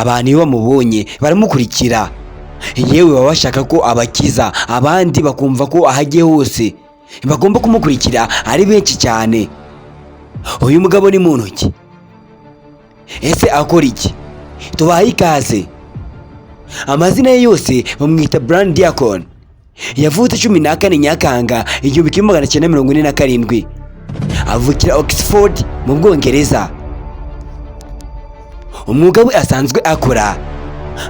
Abantu iyo bamubonye baramukurikira, yewe baba bashaka ko abakiza, abandi bakumva ko ahagiye hose bagomba kumukurikira ari benshi cyane. Uyu mugabo ni muntu ki? Ese akora iki? Tubahaye ikaze. Amazina ye yose bamwita Brian Deacon. Yavutse 14 Nyakanga 1947, avukira Oxford mu Bwongereza. Umwuga we asanzwe akora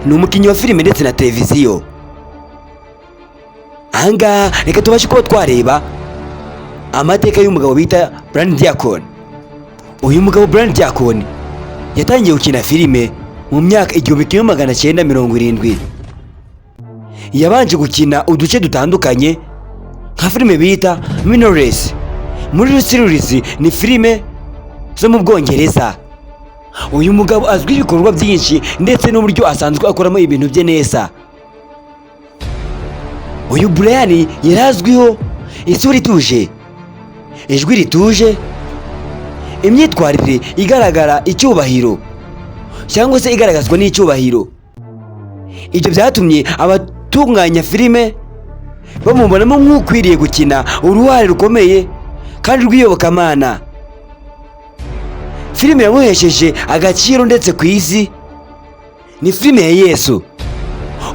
ni umukinnyi wa filime ndetse na televiziyo. Ahangaha reka tubashe kuba twareba amateka y'umugabo bita Brian Deacon. Uyu mugabo Brian Deacon yatangiye gukina filime mu myaka 1970. Yabanje gukina uduce dutandukanye nka filime bita Minores muri series, ni filime zo mu Bwongereza. Uyu mugabo azwiho ibikorwa byinshi ndetse n'uburyo asanzwe akoramo ibintu bye neza. Uyu Brian yari azwiho isura ituje, ijwi rituje, imyitwarire igaragara icyubahiro cyangwa se igaragazwa n'icyubahiro. Ibyo byatumye abatunganya filime bamubonamo nk'ukwiriye gukina uruhare rukomeye kandi rw'iyobokamana. Filime yamuhesheje agaciro ndetse ku isi ni filime ya Yesu.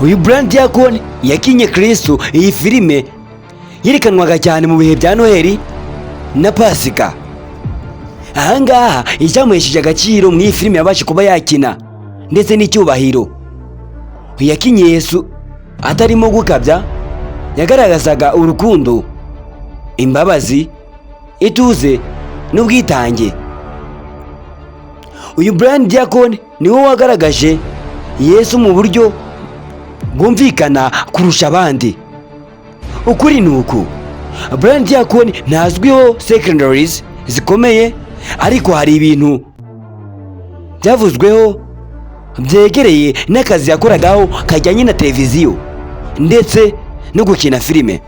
Uyu Brian Deacon yakinye Kristo. Iyi filime yerekanwaga cyane mu bihe bya Noheli na Pasika. Ahangaha icyamuhesheje agaciro mu iyi filime yabashe kuba yakina ndetse n'icyubahiro, yakinye Yesu atarimo gukabya. Yagaragazaga urukundo, imbabazi, ituze n'ubwitange. Uyu Brian Deacon niwe wagaragaje Yesu mu buryo bwumvikana kurusha abandi. Ukuri ni uku: Brian Deacon ntazwiho scandals zikomeye, ariko hari ibintu byavuzweho byegereye n'akazi yakoragaho kajyanye na televiziyo ndetse no gukina filime.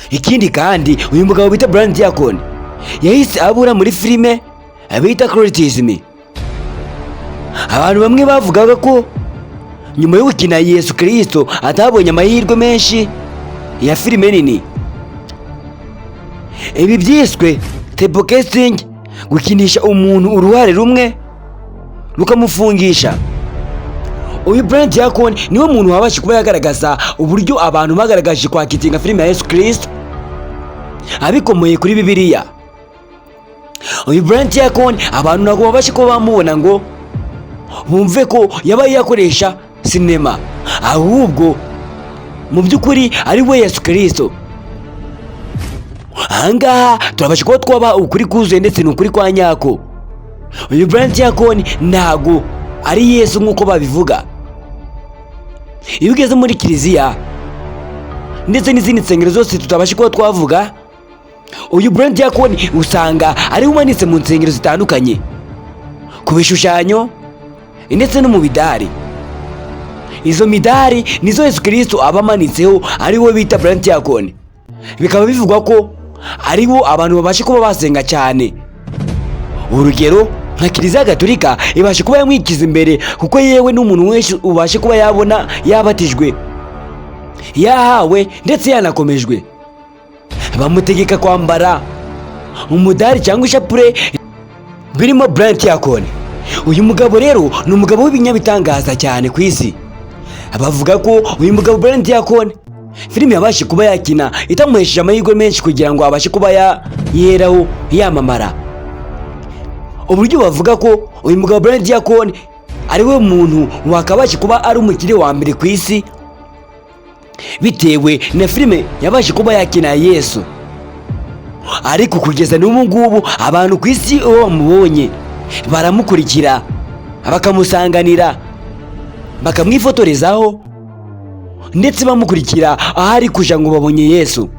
Ikindi kandi, uyu mugabo bita Brian Deacon yahise abura muri filime bita Cultism. Abantu bamwe bavugaga ko nyuma yo gukina Yesu Kirisito atabonye amahirwe menshi ya filime nini. Ibi byiswe typecasting, gukinisha umuntu uruhare rumwe rukamufungisha. Uyu Brian Deacon niwe muntu wabasha kuba yagaragaza uburyo abantu bagaragaje kwakitinga filime ya Yesu Kirisito abikomoye kuri Bibiliya. Uyu Brian Deacon abantu ntabwo babasha kuba bamubona ngo bumve ko yabaye yakoresha sinema, ahubwo mu by'ukuri ari we Yesu Kirisito. Ahangaha turabasha kuba twaba ukuri kuzuye ndetse ni ukuri kwa nyako. Uyu Brian Deacon ntago ari Yesu nk'uko babivuga. Iyo ugeze muri kiliziya ndetse n'izindi nsengero zose tutabasha kuba twavuga, uyu Brian Deacon usanga ariwe umanitse mu nsengero zitandukanye, ku bishushanyo ndetse no mu bidari. Izo midari nizo Yesu Kirisito aba amanitseho, ari we bita Brian Deacon. Bikaba bivugwa ko aribo abantu babasha kuba basenga cyane. Urugero nka Kiliziya Gatolika ibasha kuba yamwikiza imbere, kuko yewe n'umuntu wese ubashe kuba yabona yabatijwe, yahawe ndetse yanakomejwe, bamutegeka kwambara umudari cyangwa ishapure birimo Brian Deacon. Uyu mugabo rero ni umugabo w'ibinyabitangaza cyane ku isi. Bavuga ko uyu mugabo Brian Deacon filime yabashe kuba yakina itamuhesheje amahirwe menshi kugira ngo abashe kuba yeraho yamamara. Uburyo bavuga ko uyu mugabo Brian Deacon ari we muntu wakabashe kuba ari umukire wa mbere ku isi bitewe na filime yabashe kuba yakina Yesu, ariko kugeza n'ubu ngubu abantu ku isi iyo bamubonye baramukurikira, bakamusanganira, bakamwifotorezaho ndetse bamukurikira aho ari kuja ngo babonye Yesu.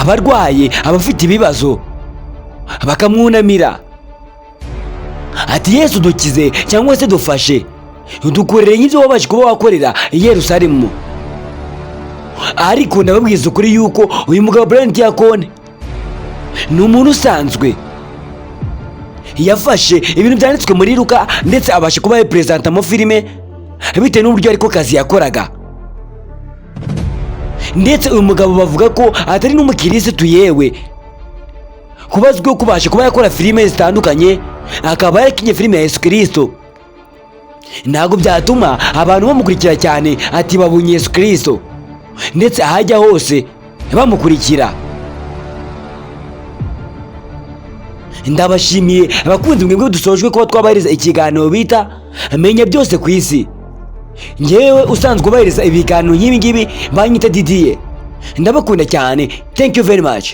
Abarwaye, abafite ibibazo bakamwunamira ati: "Yesu, dukize cyangwa se dufashe, dukorere nk'ibyo wabashe kuba wakorera i Yerusalemu." Ariko ndababwiza ukuri yuko uyu mugabo Brian Deacon ni umuntu usanzwe. Yafashe ibintu byanditswe muri Luka ndetse abasha kuba yaperezantamo filime bitewe n'uburyo ariko kazi yakoraga. Ndetse uyu mugabo bavuga ko atari n'umukirisitu, yewe kuba azwiho kubasha kuba yakora filime zitandukanye, akaba yarakinye filime ya Yesu Kirisito, ntabwo byatuma abantu bamukurikira cyane ati babonye Yesu Kirisito, ndetse ahajya hose bamukurikira. Ndabashimiye abakunzi mwebwe dusojwe kuba twabahereza ikiganiro bita Menya Byose ku Isi. Ngewe usanzwe ubahereza ibiganiro nk'ibi ngibi banyita Didiye. Ndabakunda cyane. Thank you very much.